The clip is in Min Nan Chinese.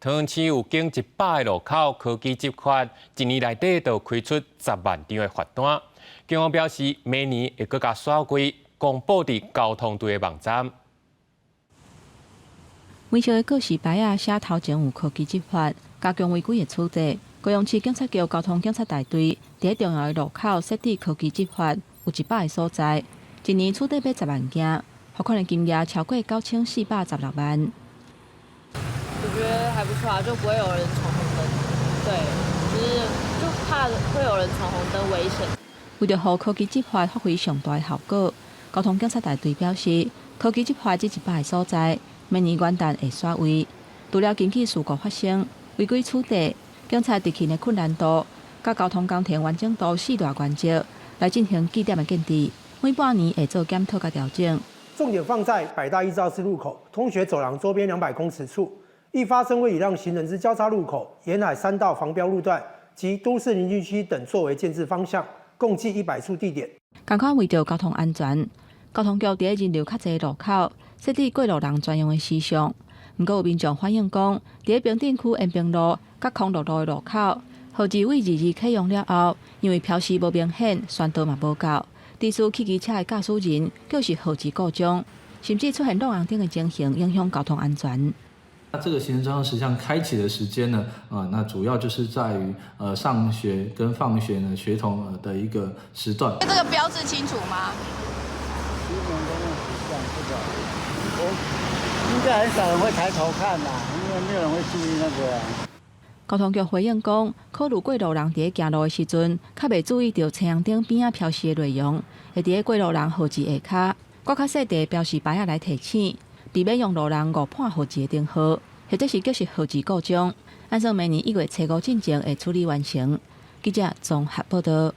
桃園市有近100个路口科技執法，一年內底就開出10萬張的罰單。警方表示，明年會閣共刷規公布佇交通隊的網站。微笑的告示牌仔寫頭前有科技執法，加強違規的處罰。高雄市警察局交通警察大隊佇重要的路口設置科技執法，有100個所在，一年處罰欲10萬件，罰款的金額超過9416萬。我覺得還不錯啊，就不會有人闖紅燈。對，就是就怕會有人闖紅燈危險。為著予科技執法發揮上大的效果，交通警察大隊表示，科技執法這100個所在，明年元旦會刷位。除了根據事故發生、違規處罰、警察執勤的困難度、佮交通工程完整度四大原則來進行記點的建置，每半年會做檢討佮調整。重點放在百大一至二路口、通學走廊周邊200公尺處，易發生未禮讓行人之交叉路口、沿海三道防標路段及都市鄰近區等作為建置方向，共計100處地點。仝款為著交通安全，交通局佇人流較濟路口設置過路人專用的時相。毋過有民眾反映講，佇平鎮區延平路佮康樂路的路口，號誌位22啟用了後，因為標示無明顯，宣導嘛無夠，致使汽機車的駕駛人叫是號誌故障，甚至出現挵紅燈的情形，影響交通安全。那這個行人專用時相開啟的時間呢？啊，那主要就是在於上學跟放學呢學童的一個時段。這個標誌清楚嗎？行人專用時相這個，我應該很少人會抬頭看啦，因為沒有人會注意那個。交通局回應講，考慮過路人佇行路的時陣，較袂注意著青紅燈邊仔標示的內容，會佇過路人號誌下跤，閣較細塊標示牌仔來提醒，避免讓路人誤判號誌的燈號，或者是叫是號誌故障。按算明年1月初5進前會處理完成。記者綜合報道。